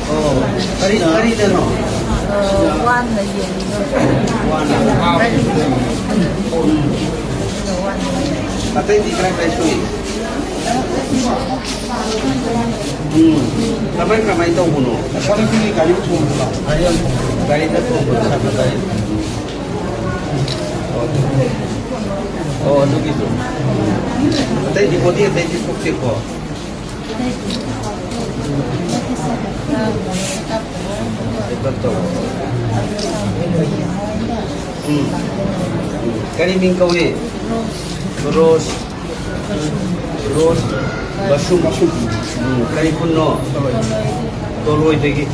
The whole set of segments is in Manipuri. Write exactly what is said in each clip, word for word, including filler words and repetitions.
ꯑꯣ, ꯀꯔꯤ, ꯀꯔꯤꯗꯅꯣ? ꯋꯥꯟꯅ ꯌꯦꯡꯉꯤꯕ꯫ ꯋꯥꯟꯅ꯫ ꯑꯇꯩꯗꯤ ꯀꯔꯥꯏ ꯀꯔꯥꯏ ꯁꯨꯏ? ꯎꯝ꯫ ꯀꯃꯥꯏ, ꯀꯃꯥꯏ ꯇꯧꯕꯅꯣ? ꯑꯁꯥꯗꯒꯤ ꯒꯥꯔꯤ ꯊꯣꯡꯕꯗꯣ꯫ ꯒꯥꯔꯤꯗ ꯊꯣꯡꯕꯗꯣ, ꯑꯁꯥꯗ ꯒꯥꯔꯤ꯫ ꯑꯣ, ꯑꯗꯨꯒꯤꯗꯣ꯫ ꯑꯇꯩꯗꯤ, ꯕꯣꯗꯤ ꯑꯇꯩꯗꯤ ꯁꯣꯛꯇꯦꯀꯣ? ꯆꯦꯛꯑꯞ ꯇꯧꯔꯣ꯫ ꯎꯝ꯫ ꯎꯝ꯫ ꯀꯔꯤ ꯃꯤꯡ ꯀꯧꯏ? ꯔꯣꯁ꯫ ꯔꯣꯁ ꯕꯁꯨꯝ꯫ ꯎꯝ꯫ ꯀꯔꯤ ꯈꯨꯟꯅꯣ? ꯇꯣꯂꯣꯏꯗꯒꯤ꯫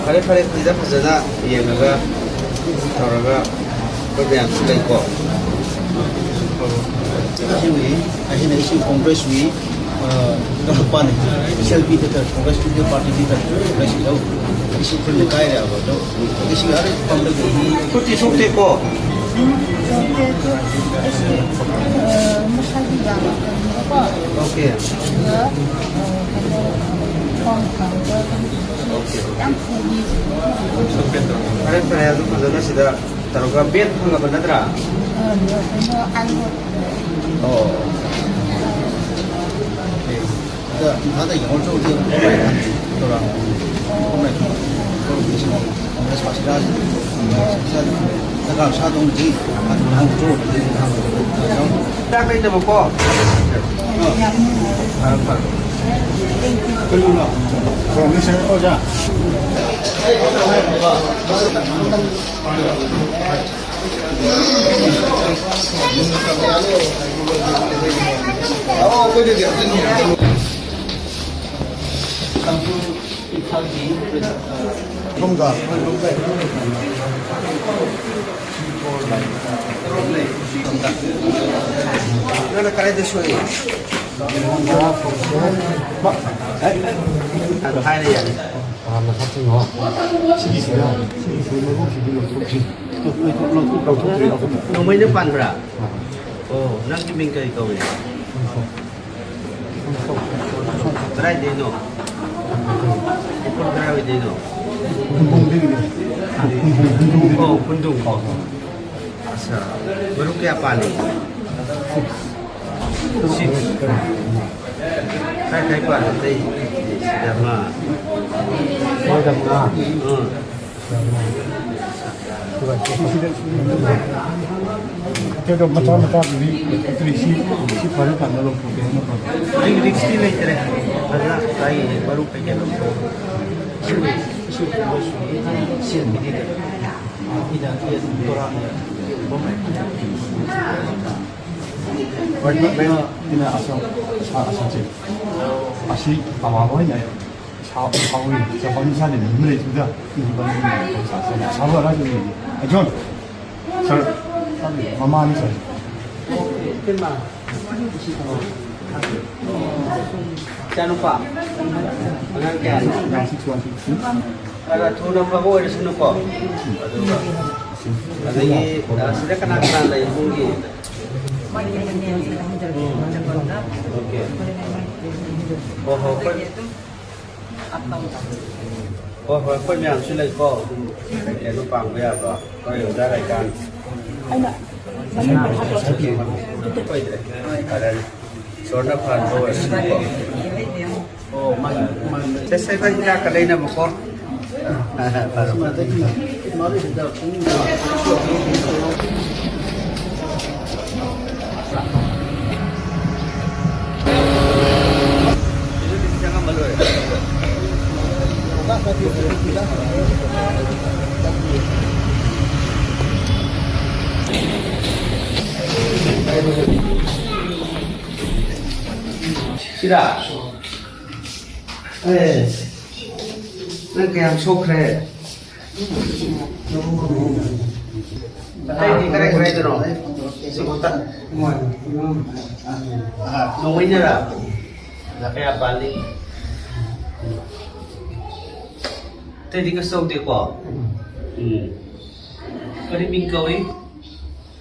ꯐꯔꯦ, ꯐꯔꯦ, ꯐꯖ ꯐꯖꯅ ꯌꯦꯡꯉꯒ ꯇꯧꯔꯒ ꯑꯩꯈꯣꯏ ꯃꯌꯥꯝꯁꯨ ꯂꯩꯀꯣ꯫ ꯑꯁꯤꯅꯤ, ꯑꯁꯤꯅ ꯑꯩꯁꯨ ꯀꯣꯡꯒ꯭ꯔꯦꯁꯀꯤ, ꯑ, ꯇꯧꯔꯛꯄꯅꯤ꯫ ꯁꯤ ꯑꯦꯜ ꯄꯤ ꯗ ꯇꯧꯔꯛꯄ, ꯀꯣꯡꯒ꯭ꯔꯦꯁ ꯄꯣꯂꯤꯇꯤꯀꯦꯜ ꯄꯥꯔꯇꯤꯒꯤ ꯇꯧꯔꯛꯄ, ꯀꯣꯡꯒ꯭ꯔꯦꯁꯀꯤ ꯇꯧꯔꯛꯄ꯫ ꯑꯩꯁꯨ ꯎꯈ꯭ꯔꯨꯜ ꯂꯩꯀꯥꯏꯗ ꯌꯥꯎꯕ, ꯑꯗꯣ ꯑꯩꯁꯨ ꯌꯥꯔꯦ, ꯐꯝꯗ ꯂꯩ꯫ ꯈꯨꯠꯇꯤ ꯁꯣꯛꯇꯦꯀꯣ? ꯁꯣꯛꯇꯦ, ꯑꯗꯣ ꯑꯩꯁꯦ, ꯑ, ꯃꯁꯥꯒꯤ ꯌꯥꯝꯃꯛꯄꯅꯤꯅꯀꯣ꯫ ꯑꯣꯀꯦ꯫ ꯑꯗꯨꯒ, ꯑ, ꯀꯩꯅꯣ, ꯈꯣꯡ ꯊꯥꯡꯕ ꯑꯣꯀꯦ, ꯑꯣꯀꯦ꯫ ꯌꯥꯝ ꯐꯔꯤ꯫ ꯐꯔꯦ, ꯐꯔꯦ, ꯑꯗꯨ ꯐꯖꯅ ꯁꯤꯗ ꯇꯧꯔꯒ ꯕꯦꯗ ꯐꯪꯉꯕ ꯅꯠꯇ꯭ꯔꯥ? ꯑ, ꯀꯩꯅꯣ, ꯑꯥꯏ ꯑꯣ꯫ ꯑꯣ꯫ ꯑꯣꯀꯦ꯫ ꯑꯗ ꯏꯝꯐꯥꯜꯗ ꯌꯥꯎꯍꯧꯗ꯭ꯔꯕꯗꯤ ꯇꯧꯔꯥ꯫ ꯀꯣꯡꯒ꯭ꯔꯦꯁ ꯄꯥꯔꯇꯤꯗ ꯁꯔꯀꯥꯔ ꯁꯥꯗꯧꯅꯗꯤ ꯑꯗꯨꯝ ꯍꯥꯡꯗꯣꯛꯑꯣ꯫ ꯆꯥꯛ ꯂꯩꯇꯕꯀꯣ? ꯐꯔꯦ, ꯐꯔꯦ꯫ ꯀꯔꯤꯅꯣ? ꯄ꯭ꯔꯣꯃꯤꯁ ꯍꯥꯏꯔꯛꯑꯣ, ꯑꯣꯖꯥ꯫ ꯁꯣꯝꯗ꯫ ꯅꯪꯅ ꯀꯗꯥꯏꯗ ꯁꯣꯛꯏ? ꯍꯥꯏꯔ ꯌꯥꯅꯤ꯫ ꯀꯅꯥꯅ ꯁꯣꯛꯇꯣꯏꯅꯣ? ꯁꯤꯒꯤꯁꯤꯅ, ꯁꯤꯒꯤꯁꯤꯅ ꯃꯔꯨꯁꯤꯗꯤ ꯂꯧꯊꯣꯛꯇ꯭ꯔꯤ꯫ ꯂꯧꯊꯣꯛꯇ꯭ꯔꯤ, ꯂꯧꯊꯣꯛꯇ꯭ꯔꯤ꯫ ꯅꯣꯡꯃꯩꯅ ꯄꯥꯟꯕ꯭ꯔꯥ? ꯑꯣ, ꯅꯪꯒꯤ ꯃꯤꯡ ꯀꯔꯤ ꯀꯧꯏ? ꯀꯗꯥꯏꯗꯩꯅꯣ? ꯏꯝꯐꯥꯜ ꯀꯗꯥꯏꯋꯥꯏꯗꯩꯅꯣ? ꯑꯣ, ꯈꯨꯟꯗꯨꯡ꯫ ꯑꯠꯆꯥ꯫ ꯃꯔꯨꯞ ꯀꯌꯥ ꯄꯥꯜꯂꯤ? ꯁꯤꯛꯁ꯫ ꯀꯥꯏ ꯀꯥꯏ ꯄꯥꯜꯂꯤ? ꯑꯇꯩ ꯁꯤꯗ ꯑꯃ꯫ ꯃꯣꯏꯗ ꯃꯉꯥ꯫ ꯎꯝ꯫ ꯑꯗꯨꯒ ꯃꯆꯥ ꯃꯆꯥꯗꯨꯗꯤ ꯀꯔꯤ ꯁꯤ, ꯁꯤ ꯐꯔ ꯀꯥꯟꯗ ꯂꯧꯊꯣꯛꯀꯦ ꯍꯥꯏꯅ ꯇꯧꯕ꯫ ꯑꯩ ꯔꯤꯛꯁꯇꯤ ꯂꯩꯇ꯭ꯔꯦ꯫ ꯐꯖꯅ ꯑꯩ ꯃꯔꯨꯞ ꯀꯩꯀꯩ ꯂꯧꯊꯣꯛ꯫ ꯁꯤ, ꯁꯤ, ꯁꯤ, ꯁꯤ, ꯍꯣꯏ, ꯃꯦꯝ, ꯃꯦꯝ, ꯑꯩꯅ ꯑꯁꯥ-, ꯑꯁꯥ-, ꯑꯁꯥꯁꯦ꯫ ꯑꯁꯤ ꯑꯋꯥꯕ ꯑꯣꯏꯅ ꯁꯥ-, ꯁꯥꯎꯏ꯫ ꯆꯐꯝ ꯁꯥꯗꯦ, ꯃꯤ ꯂꯩꯇ꯭ꯔꯤꯗ꯫ ꯑꯁꯥꯕ ꯑꯔꯥꯏꯕ ꯂꯩꯌꯦ꯫ ꯑꯩ ꯖꯣꯟ, ꯁꯥꯔ, ꯃꯃꯥꯅꯤ, ꯁꯥꯔ꯫ ꯏꯆꯥꯅꯨꯄꯥ, ꯑꯉꯥꯡ ꯀꯌꯥꯅꯣ? ꯑꯉꯥꯡ ꯁꯤꯛꯁ ꯋꯥꯟ ꯁꯤꯛꯁ꯫ ꯈꯔ ꯊꯨꯅ ꯐꯕ ꯑꯣꯏꯔꯁꯅꯨꯀꯣ꯫ ꯑꯗꯨꯒ, ꯑꯗꯒꯤ, ꯑ, ꯁꯤꯗ ꯀꯅꯥ ꯀꯅꯥ ꯂꯩ ꯏꯃꯨꯡꯒꯤ? ꯎꯝ꯫ ꯑꯣꯀꯦ꯫ ꯍꯣꯏ, ꯍꯣꯏ, ꯑꯩꯈꯣꯏ, ꯍꯣꯏ, ꯍꯣꯏ, ꯑꯩꯈꯣꯏ ꯃꯌꯥꯝꯁꯨ ꯂꯩꯀꯣ꯫ ꯑꯗꯨꯝ ꯀꯩꯅꯣ ꯄꯥꯡꯕ ꯌꯥꯕ꯭ꯔꯣ? ꯑꯩꯈꯣꯏ ꯑꯣꯖꯥ ꯂꯩꯀꯥꯟ꯫ ꯑꯣꯏꯗ꯭ꯔꯦ꯫ ꯐꯔꯦ꯫ ꯏꯁꯣꯔꯅ ꯐꯍꯟꯕ ꯑꯣꯏꯔꯁꯅꯨꯀꯣ꯫ ꯑꯣ, ꯃꯥꯒꯤ, ꯃꯥꯒꯤ꯫ ꯁꯦ, ꯁꯦ, ꯑꯩꯈꯣꯏ ꯍꯤꯗꯥꯛꯀ ꯂꯩꯅꯕꯀꯣ꯫ ꯐꯔꯦ, ꯐꯔꯦ꯫ ꯁꯤꯔꯥ? ꯑꯦ, ꯅꯪ ꯀꯌꯥꯝ ꯁꯣꯛꯈ꯭ꯔꯦ? ꯑꯇꯩꯗꯤ ꯀꯔꯥꯏ ꯀꯔꯥꯏꯗꯅꯣ? ꯁꯤ ꯈꯛꯇ? ꯑꯍꯥ, ꯅꯣꯡꯃꯩꯅꯔꯥ? ꯑꯗ ꯀꯌꯥ ꯄꯥꯜꯂꯤ? ꯑꯇꯩꯗꯤ ꯀꯩꯁꯨ ꯇꯧꯗꯦꯀꯣ? ꯎꯝ꯫ ꯀꯔꯤ ꯃꯤꯡ ꯀꯧꯏ?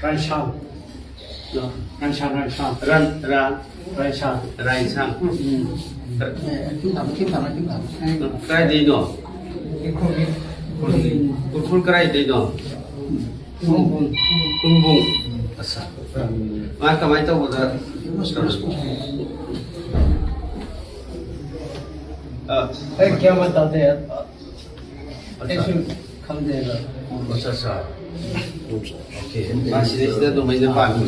ꯀꯥꯏꯁꯥꯡ꯫ ꯔꯥꯏꯁꯥꯡ, ꯔꯥꯏꯁꯥꯡ꯫ ꯔꯟ, ꯔꯥ, ꯔꯥꯏꯁꯥꯡ꯫ ꯔꯥꯏꯁꯥꯡ꯫ ꯎꯝ꯫ ꯀ-, ꯑꯦ, ꯁꯤ ꯊꯝꯃꯣ, ꯁꯤ ꯊꯝꯃꯣ, ꯁꯤ ꯊꯝꯃꯣ꯫ ꯀ-, ꯀꯥꯏꯗꯩꯅꯣ? ꯎꯈ꯭ꯔꯨꯜꯒꯤ꯫ ꯎꯈ꯭ꯔꯨꯜ ꯀꯗꯥꯏꯗꯩꯅꯣ? ꯎꯝ꯫ ꯀꯨꯝꯕꯨꯡ꯫ ꯀꯨꯝꯕꯨꯡ꯫ ꯑꯁ꯫ ꯃꯥ ꯀꯃꯥꯏꯅ ꯇꯧꯕꯗ? ꯑ꯫ ꯑꯩ ꯒ꯭ꯌꯥꯟ ꯇꯥꯗꯦ꯫ ꯑꯩꯁꯨ ꯈꯪꯗꯦꯕ꯫ ꯑꯠꯆꯥ, ꯑꯠꯆꯥ꯫ ꯑꯣꯀꯦ꯫ ꯃꯥ ꯁꯤꯗꯩꯁꯤꯗ ꯑꯗꯨꯝ ꯑꯩꯅ ꯄꯥꯝꯃꯤ꯫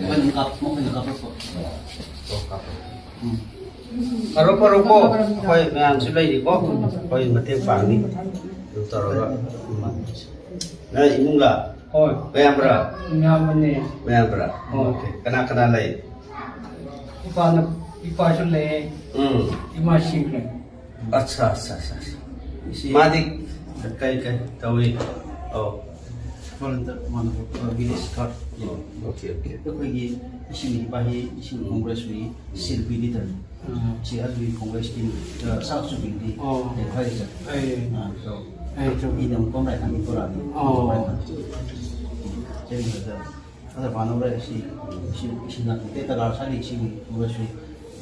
ꯃꯈꯣꯏꯅ ꯀꯥꯞ-, ꯃꯈꯣꯏꯅ ꯀꯥꯞꯂꯛꯄ꯫ ꯑꯣ, ꯀꯥꯞꯄꯣ꯫ ꯎꯝ꯫ ꯐꯔꯣ, ꯐꯔꯣꯀꯣ꯫ ꯑꯩꯈꯣꯏ ꯃꯌꯥꯝꯁꯨ ꯂꯩꯔꯤꯀꯣ꯫ ꯑꯩꯈꯣꯏ ꯃꯇꯦꯡ ꯄꯥꯡꯅꯤ꯫ ꯑꯗꯨ ꯇꯧꯔꯒ꯫ ꯅꯪ ꯏꯃꯨꯡꯂꯥ? ꯍꯣꯏ꯫ ꯃꯌꯥꯝꯕ꯭ꯔꯥ? ꯃꯌꯥꯝꯕꯅꯦ꯫ ꯃꯌꯥꯝꯕ꯭ꯔꯥ? ꯍꯣꯏ꯫ ꯑꯣꯀꯦ꯫ ꯀꯅꯥ ꯀꯅꯥ ꯂꯩ? ꯏꯄꯥꯅ, ꯏꯄꯥꯁꯨ ꯂꯩ꯫ ꯎꯝ꯫ ꯏꯃꯥ ꯁꯤꯈ꯭ꯔꯦ꯫ ꯑꯠꯆꯥ, ꯑꯠꯆꯥ, ꯑꯠꯆꯥ, ꯑꯠꯆꯥ꯫ ꯃꯥꯗꯤ ꯀꯩ, ꯀꯩ ꯇꯧꯏ? ꯑꯧ꯫ ꯃꯥꯅ ꯍꯟꯗꯛ, ꯃꯥꯅ ꯍꯧꯔꯛꯄ village card꯫ ꯑꯣ, ꯑꯣꯀꯦ, ꯑꯣꯀꯦ꯫ ꯑꯩꯈꯣꯏꯒꯤ ꯏꯁꯤꯡ ꯏꯄꯥꯍꯤ ꯏꯁꯤꯡ ꯎꯝ꯫ Congress ꯋꯤ ꯎꯝ꯫ ꯁꯤꯜ ꯄꯤꯂꯤꯗꯔ꯫ ꯎꯝ꯫ ꯁꯤ ꯑꯗꯨꯒꯤ Congress ꯀꯤ, ꯑ, ꯁꯥꯛꯁꯨ ꯄꯤꯂꯤ꯫ ꯑꯣ꯫ ꯂꯩꯈꯥꯏꯗ꯫ ꯑꯩ꯫ ꯑ, so꯫ ꯑꯩ ꯆꯨꯝꯃꯤ꯫ ꯏꯅ ꯑꯃꯨꯛ ꯄꯝ ꯂꯥꯏ ꯈꯪꯉꯤ ꯄꯨꯔꯛꯑꯅꯤ꯫ ꯑꯣ꯫ ꯆꯦꯟꯕꯗ ꯑꯗ ꯄꯥꯅꯧꯔꯦ ꯁꯤ, ꯁꯤ, ꯁꯤꯅ ꯇꯦ ꯇꯒꯥꯔ ꯁꯥꯗꯤ ꯁꯤꯒꯤ ꯄꯨꯔꯁꯤ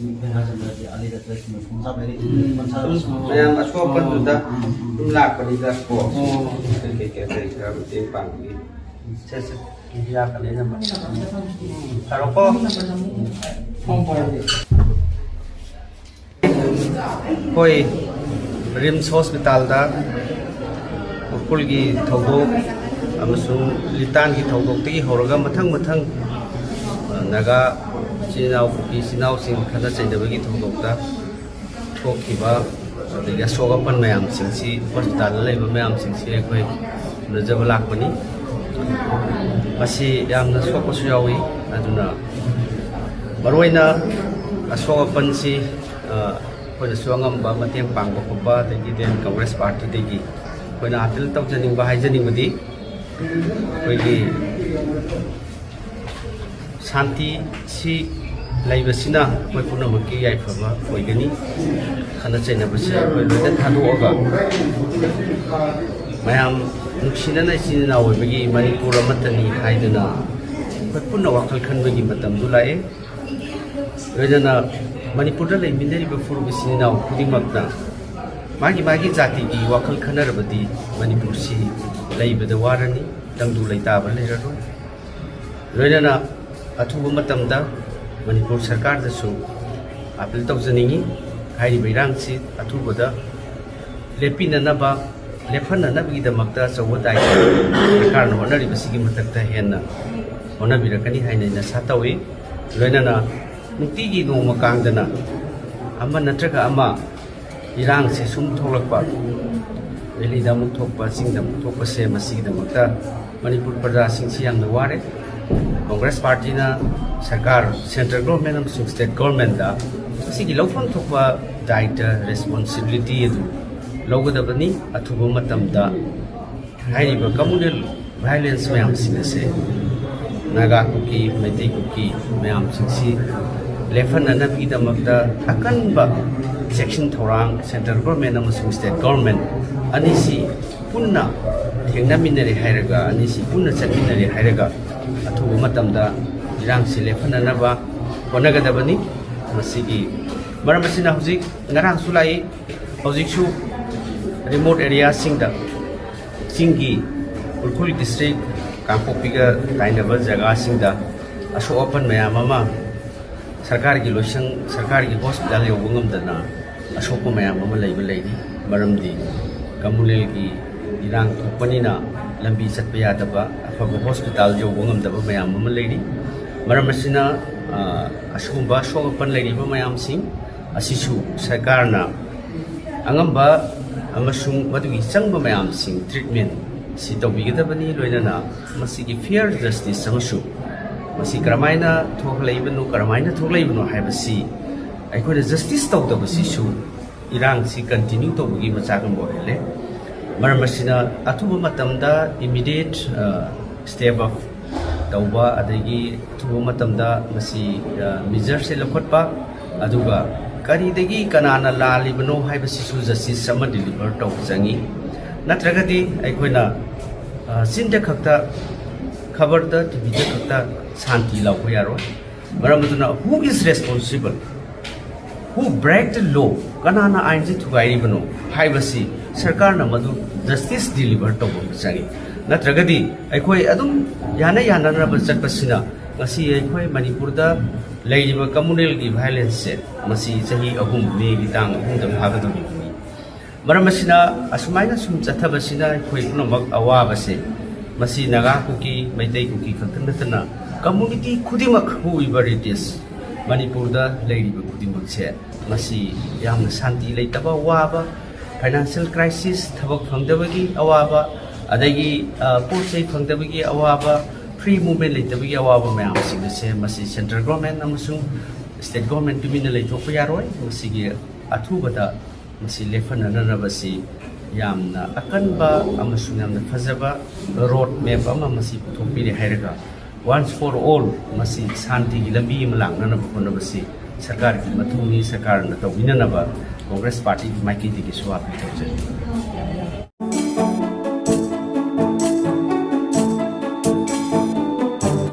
ꯃꯤ ꯍꯥꯖꯟꯗꯗꯤ ꯑꯂꯤꯗ ꯇ꯭ꯔꯦꯛ ꯃꯐꯝ ꯆꯥꯕ ꯂꯩꯔꯤ꯫ ꯎꯝ꯫ ꯃꯐꯝ ꯆꯥꯕ ꯎꯝ꯫ ꯃꯌꯥꯝ ꯑꯁꯣꯛ ꯑꯄꯟꯗꯨꯗ ꯑꯣ꯫ ꯑꯗꯨꯝ ꯂꯥꯛꯄꯅꯤꯗ ꯀꯣ꯫ ꯑꯣ꯫ ꯀꯩ ꯀꯩ ꯀꯩ ꯀꯩ ꯈꯔ ꯃꯇꯦꯡ ꯄꯥꯡꯕꯒꯤ꯫ ꯁꯦ, ꯁꯦ꯫ ꯌꯥꯀꯅꯤ ꯅꯝꯕꯔ꯫ ꯇꯧꯔꯣꯀꯣ꯫ ꯐꯣꯟ ꯄꯥꯏꯔꯗꯤ꯫ ꯑꯩꯈꯣꯏ ꯔꯤꯝꯁ ꯍꯣꯁꯄꯤꯇꯥꯜꯗ ꯎꯈ꯭ꯔꯨꯜꯒꯤ ꯊꯧꯗꯣꯛ ꯑꯃꯁꯨꯡ ꯂꯤꯇꯥꯟꯒꯤ ꯊꯧꯗꯣꯛꯇꯒꯤ ꯍꯧꯔꯒ ꯃꯊꯪ ꯃꯊꯪ, ꯑ, ꯅꯥꯒꯥ ꯏꯆꯤꯜ ꯏꯅꯥꯎ, ꯀꯨꯀꯤ ꯏꯆꯤꯜ ꯏꯅꯥꯎꯁꯤꯡ ꯈꯠꯅ ꯆꯩꯅꯕꯒꯤ ꯊꯧꯗꯣꯛꯇ ꯊꯣꯛꯈꯤꯕ, ꯑꯗꯒꯤ ꯑꯁꯣꯛ ꯑꯄꯟ ꯃꯌꯥꯝꯁꯤꯡꯁꯤ, ꯍꯣꯁꯄꯤꯇꯥꯜꯗ ꯂꯩꯕ ꯃꯌꯥꯝꯁꯤꯡꯁꯤ ꯑꯩꯈꯣꯏ ꯎꯅꯖꯕ ꯂꯥꯛꯄꯅꯤ꯫ ꯃꯁꯤ ꯌꯥꯝꯅ ꯁꯣꯛꯄꯁꯨ ꯌꯥꯎꯏ꯫ ꯑꯗꯨꯅ ꯃꯔꯨꯑꯣꯏꯅ ꯑꯁꯣꯛ ꯑꯄꯟꯁꯤ, ꯑ, ꯑꯩꯈꯣꯏꯅꯁꯨ ꯑꯉꯝꯕ ꯃꯇꯦꯡ ꯄꯥꯡꯕ ꯈꯣꯠꯄ, ꯑꯗꯒꯤ ꯗꯦꯟ ꯀꯪꯒ꯭ꯔꯦꯁ ꯄꯥꯔꯇꯤꯗꯒꯤ ꯑꯩꯈꯣꯏꯅ ꯑꯥꯄꯤꯜ ꯇꯧꯖꯅꯤꯡꯕ, ꯍꯥꯏꯖꯅꯤꯡꯕꯗꯤ, ꯑꯩꯈꯣꯏꯒꯤ ꯁꯥꯟꯇꯤ ꯁꯤ ꯂꯩꯕꯁꯤꯅ ꯑꯩꯈꯣꯏ ꯄꯨꯝꯅꯃꯛꯀꯤ ꯌꯥꯏꯐꯕ ꯑꯣꯏꯒꯅꯤ꯫ ꯈꯠꯅ ꯆꯩꯅꯕꯁꯦ ꯑꯩꯈꯣꯏ ꯂꯣꯏꯅ ꯊꯥꯗꯣꯛꯑꯒ ꯃꯌꯥꯝ ꯅꯨꯡꯁꯤꯅꯅ ꯏꯆꯤꯟ ꯏꯅꯥꯎ ꯑꯣꯏꯕꯒꯤ ꯃꯅꯤꯄꯨꯔ ꯑꯃꯠꯇꯅꯤ ꯍꯥꯏꯗꯨꯅ ꯑꯩꯈꯣꯏ ꯄꯨꯟꯅ ꯋꯥꯈꯜ ꯈꯟꯕꯒꯤ ꯃꯇꯝꯗꯨ ꯂꯥꯛꯑꯦ꯫ ꯂꯣꯏꯅꯅ ꯃꯅꯤꯄꯨꯔꯗ ꯂꯩꯃꯤꯟꯅꯔꯤꯕ ꯐꯨꯔꯨꯞ ꯏꯆꯤꯟ ꯏꯅꯥꯎ ꯈꯨꯗꯤꯡꯃꯛꯅ ꯃꯥꯒꯤ ꯃꯥꯒꯤ ꯖꯥꯇꯤꯒꯤ ꯋꯥꯈꯜ ꯈꯟꯅꯔꯕꯗꯤ ꯃꯅꯤꯄꯨꯔꯁꯤ ꯂꯩꯕꯗ ꯋꯥꯔꯅꯤ, ꯇꯪꯗꯨ ꯂꯩꯇꯥꯕ ꯂꯩꯔꯔꯣꯏ꯫ ꯂꯣꯏꯅꯅ ꯑꯊꯨꯕ ꯃꯇꯝꯗ ꯃꯅꯤꯄꯨꯔ ꯁꯔꯀꯥꯔꯗꯁꯨ ꯑꯥꯄꯤꯜ ꯇꯧꯖꯅꯤꯡꯏ꯫ ꯍꯥꯏꯔꯤꯕ ꯏꯔꯥꯡꯁꯤ ꯑꯊꯨꯕꯗ ꯂꯦꯞꯄꯤꯅꯅꯕ, ꯂꯦꯞꯍꯟꯅꯅꯕꯒꯤꯗꯃꯛꯇ ꯑꯆꯧꯕ ꯗꯥꯏꯇ ꯁꯔꯀꯥꯔꯅ ꯍꯣꯠꯅꯔꯤꯕꯁꯤꯒꯤ ꯃꯊꯛꯇ ꯍꯦꯟꯅ ꯍꯣꯠꯅꯕꯤꯔꯛꯀꯅꯤ ꯍꯥꯏꯅ ꯑꯩꯅ ꯑꯥꯁꯥ ꯇꯧꯏ꯫ ꯂꯣꯏꯅꯅ ꯅꯨꯡꯇꯤꯒꯤ ꯅꯣꯡꯃ ꯀꯥꯡꯗꯅ ꯑꯃ ꯅꯠꯇ꯭ꯔꯒ ꯑꯃ ꯏꯔꯥꯡꯁꯦ ꯁꯨꯝ ꯊꯣꯛꯂꯛꯄ, ꯚꯦꯂꯤꯗ ꯑꯃꯨꯛ ꯊꯣꯛꯄ, ꯆꯤꯡꯗ ꯑꯃꯨꯛ ꯊꯣꯛꯄꯁꯦ, ꯃꯁꯤꯒꯤꯗꯃꯛꯇ ꯃꯅꯤꯄꯨꯔ ꯄ꯭ꯔꯖꯥꯁꯤꯡꯁꯤ ꯌꯥꯝꯅ ꯋꯥꯔꯦ꯫ ꯀꯣꯡꯒ꯭ꯔꯦꯁ ꯄꯥꯔꯇꯤꯅ ꯁꯔꯀꯥꯔ, ꯁꯦꯟꯇ꯭ꯔꯦꯜ ꯒꯣꯔꯃꯦꯟ ꯑꯃꯁꯨꯡ ꯁ꯭ꯇꯦꯠ ꯒꯣꯔꯃꯦꯟꯗ ꯃꯁꯤꯒꯤ ꯂꯧꯐꯝ ꯊꯣꯛꯄ ꯗꯥꯏꯇ, ꯔꯦꯁꯄꯣꯟꯁꯤꯕꯤꯂꯤꯇꯤ ꯑꯗꯨ ꯂꯧꯒꯗꯕꯅꯤ꯫ ꯑꯊꯨꯕ ꯃꯇꯝꯗ ꯍꯥꯏꯔꯤꯕ ꯀꯝꯃꯨꯅꯦꯜ ꯚꯥꯏꯑꯣꯂꯦꯟꯁ ꯃꯌꯥꯝꯁꯤꯡ ꯑꯁꯦ ꯅꯥꯒꯥ ꯀꯨꯀꯤ, ꯃꯩꯇꯩ ꯀꯨꯀꯤ ꯃꯌꯥꯝꯁꯤꯡꯁꯤ ꯂꯦꯞꯍꯟꯅꯅꯕꯒꯤꯗꯃꯛꯇ ꯑꯀꯟꯕ ꯆꯦꯛꯁꯤꯟ ꯊꯧꯔꯥꯡ ꯁꯦꯟꯇ꯭ꯔꯦꯜ ꯒꯣꯔꯃꯦꯟ ꯑꯃꯁꯨꯡ ꯁ꯭ꯇꯦꯠ ꯒꯣꯔꯃꯦꯟ ꯑꯅꯤꯁꯤ ꯄꯨꯟꯅ ꯊꯦꯡꯅꯃꯤꯟꯅꯔꯦ ꯍꯥꯏꯔꯒ, ꯑꯅꯤꯁꯤ ꯄꯨꯟꯅ ꯆꯠꯃꯤꯟꯅꯔꯦ ꯍꯥꯏꯔꯒ ꯑꯊꯨꯕ ꯃꯇꯝꯗ ꯏꯔꯥꯡꯁꯤ ꯂꯦꯞꯍꯟꯅꯅꯕ ꯍꯣꯠꯅꯒꯗꯕꯅꯤ꯫ ꯃꯁꯤꯒꯤ ꯃꯔꯝ ꯑꯁꯤꯅ ꯍꯧꯖꯤꯛ ꯉꯔꯥꯡꯁꯨ ꯂꯥꯛꯏ, ꯍꯧꯖꯤꯛꯁꯨ ꯔꯤꯃꯣꯠ ꯑꯦꯔꯤꯌꯥꯁꯤꯡꯗ, ꯆꯤꯡꯒꯤ ꯎꯈ꯭ꯔꯨꯜ ꯗꯤꯁꯇ꯭ꯔꯤꯛ ꯀꯥꯡꯄꯣꯛꯄꯤꯒ ꯇꯥꯏꯅꯕ ꯖꯒꯥꯁꯤꯡꯗ ꯑꯁꯣꯛ ꯑꯄꯟ ꯃꯌꯥꯝ ꯑꯃ, ꯁꯔꯀꯥꯔꯒꯤ ꯂꯣꯏꯁꯪ, ꯁꯔꯀꯥꯔꯒꯤ ꯍꯣꯁꯄꯤꯇꯥꯜ ꯌꯧꯕ ꯉꯝꯗꯅ ꯑꯁꯣꯛꯄ ꯃꯌꯥꯝ ꯑꯃ ꯂꯩꯕ ꯂꯩꯔꯤ꯫ ꯃꯔꯝꯗꯤ ꯀꯝꯃꯨꯅꯦꯜꯒꯤ ꯏꯔꯥꯡ ꯊꯣꯛꯄꯅꯤꯅ ꯂꯝꯕꯤ ꯆꯠꯄ ꯌꯥꯗꯕ, ꯑꯐꯕ ꯍꯣꯁꯄꯤꯇꯥꯜ ꯌꯧꯕ ꯉꯝꯗꯕ ꯃꯌꯥꯝ ꯑꯃ ꯂꯩꯔꯤ꯫ ꯃꯔꯝ ꯑꯁꯤꯅ, ꯑ, ꯑꯁꯤꯒꯨꯝꯕ ꯑꯁꯣꯛ ꯑꯄꯟ ꯂꯩꯔꯤꯕ ꯃꯌꯥꯝꯁꯤꯡ ꯑꯁꯤꯁꯨ ꯁꯔꯀꯥꯔꯅ ꯑꯉꯝꯕ ꯑꯃꯁꯨꯡ ꯃꯗꯨꯒꯤ ꯆꯪꯕ ꯃꯌꯥꯝꯁꯤꯡ ꯇ꯭ꯔꯤꯠꯃꯦꯟ ꯁꯤ ꯇꯧꯕꯤꯒꯗꯕꯅꯤ꯫ ꯂꯣꯏꯅꯅ ꯃꯁꯤꯒꯤ ꯐꯤꯌꯔ ꯖꯁꯇꯤꯁ ꯑꯃꯁꯨ ꯃꯁꯤ ꯀꯔꯝꯍꯥꯏꯅ ꯊꯣꯛꯂꯛꯏꯕꯅꯣ, ꯀꯔꯝꯍꯥꯏꯅ ꯊꯣꯛꯂꯛꯏꯕꯅꯣ ꯍꯥꯏꯕꯁꯤ ꯑꯩꯈꯣꯏꯅ ꯖꯁꯇꯤꯁ ꯇꯧꯗꯕꯁꯤꯁꯨ ꯏꯔꯥꯡꯁꯤ ꯀꯟꯇꯤꯅ꯭ꯌꯨ ꯇꯧꯕꯒꯤ ꯃꯆꯥꯛ ꯑꯃ ꯑꯣꯏꯍꯜꯂꯦ꯫ ꯃꯔꯝ ꯑꯁꯤꯅ ꯑꯊꯨꯕ ꯃꯇꯝꯗ ꯏꯃꯤꯗꯤꯌꯦꯠ, ꯑ, ꯁ꯭ꯇꯦꯞ ꯑꯞ ꯇꯧꯕ, ꯑꯗꯒꯤ ꯑꯊꯨꯕ ꯃꯇꯝꯗ ꯃꯁꯤ, ꯑ, ꯃꯤꯖꯔꯁꯦ ꯂꯧꯈꯠꯄ, ꯑꯗꯨꯒ ꯀꯔꯤꯗꯒꯤ ꯀꯅꯥꯅ ꯂꯥꯜꯂꯤꯕꯅꯣ ꯍꯥꯏꯕꯁꯤꯁꯨ ꯖꯁꯇꯤꯁ ꯑꯃ ꯗꯤꯂꯤꯚꯔ ꯇꯧꯕ ꯆꯪꯉꯤ꯫ ꯅꯠꯇ꯭ꯔꯒꯗꯤ ꯑꯩꯈꯣꯏꯅ, ꯑ, ꯆꯤꯟꯗ ꯈꯛꯇ, ꯈꯕꯔꯗ, ꯇꯤꯚꯤꯗ ꯈꯛꯇ ꯁꯥꯟꯇꯤ ꯂꯥꯎꯕ ꯌꯥꯔꯣꯏ꯫ ꯃꯔꯝ ꯑꯗꯨꯅ, who is responsible? Who break the law? ꯀꯅꯥꯅ ꯑꯥꯏꯟꯁꯤ ꯊꯨꯒꯥꯏꯔꯤꯕꯅꯣ ꯍꯥꯏꯕꯁꯤ ꯁꯔꯀꯥꯔꯅ ꯃꯗꯨ justice deliver ꯇꯧꯕ ꯑꯃ ꯆꯪꯏ꯫ ꯅꯠꯇ꯭ꯔꯒꯗꯤ ꯑꯩꯈꯣꯏ ꯑꯗꯨꯝ ꯌꯥꯅ ꯌꯥꯅꯅꯕ ꯆꯠꯄꯁꯤꯅ ꯉꯁꯤ ꯑꯩꯈꯣꯏ ꯃꯅꯤꯄꯨꯔꯗ ꯂꯩꯔꯤꯕ communalꯒꯤ violenceꯁꯦ ꯃꯁꯤ ꯆꯍꯤ ꯑꯍꯨꯝ, ꯃꯦꯒꯤ ꯇꯥꯡ ꯑꯍꯨꯝꯗ ꯐꯥꯒꯗꯧꯔꯤꯕꯅꯤ꯫ ꯃꯔꯝ ꯑꯁꯤꯅ, ꯑꯁꯨꯃꯥꯏꯅ ꯁꯨꯝ ꯆꯠꯊꯕꯁꯤꯅ ꯑꯩꯈꯣꯏ ꯄꯨꯝꯅꯃꯛ ꯑꯋꯥꯕꯁꯦ, ꯃꯁꯤ ꯅꯥꯒꯥ ꯀꯨꯀꯤ, ꯃꯩꯇꯩ ꯀꯨꯀꯤ ꯈꯛꯇ ꯅꯠꯇꯅ community ꯈꯨꯗꯤꯡꯃꯛ who ever it is, ꯃꯅꯤꯄꯨꯔꯗ ꯂꯩꯔꯤꯕ ꯈꯨꯗꯤꯡꯃꯛꯁꯦ, ꯃꯁꯤ ꯌꯥꯝꯅ ꯁꯥꯟꯇꯤ ꯂꯩꯇꯕ, ꯋꯥꯕ, financial crisis, ꯊꯕꯛ ꯐꯪꯗꯕꯒꯤ ꯑꯋꯥꯕ, ꯑꯗꯒꯤ, ꯑ, ꯄꯣꯠ ꯆꯩ ꯐꯪꯗꯕꯒꯤ ꯑꯋꯥꯕ, free movement ꯂꯩꯇꯕꯒꯤ ꯑꯋꯥꯕ ꯃꯌꯥꯝꯁꯤꯡ ꯑꯁꯦ ꯃꯁꯤ central government ꯑꯃꯁꯨꯡ state government ꯇꯨꯃꯤꯟꯅ ꯂꯩꯊꯣꯛꯄ ꯌꯥꯔꯣꯏ꯫ ꯃꯁꯤꯒꯤ ꯑꯊꯨꯕꯗ ꯃꯁꯤ ꯂꯦꯞꯍꯟꯅꯅꯕꯁꯤ ꯌꯥꯝꯅ ꯑꯀꯟꯕ ꯑꯃꯁꯨꯡ ꯌꯥꯝꯅ ꯐꯖꯕ road map ꯑꯃ ꯃꯁꯤ ꯄꯨꯊꯣꯛꯄꯤꯔꯦ ꯍꯥꯏꯔꯒ, once for all ꯃꯁꯤ ꯁꯥꯟꯇꯤꯒꯤ ꯂꯝꯕꯤ ꯑꯃ ꯂꯥꯛꯅꯅꯕ ꯍꯣꯠꯅꯕꯁꯤ ꯁꯔꯀꯥꯔꯒꯤ ꯃꯊꯧꯅꯤ, ꯁꯔꯀꯥꯔꯅ ꯇꯧꯕꯤꯅꯅꯕ Congress partyꯒꯤ ꯃꯥꯏꯀꯩꯗꯒꯤꯁꯨ appeal ꯇꯧꯖꯔꯤ꯫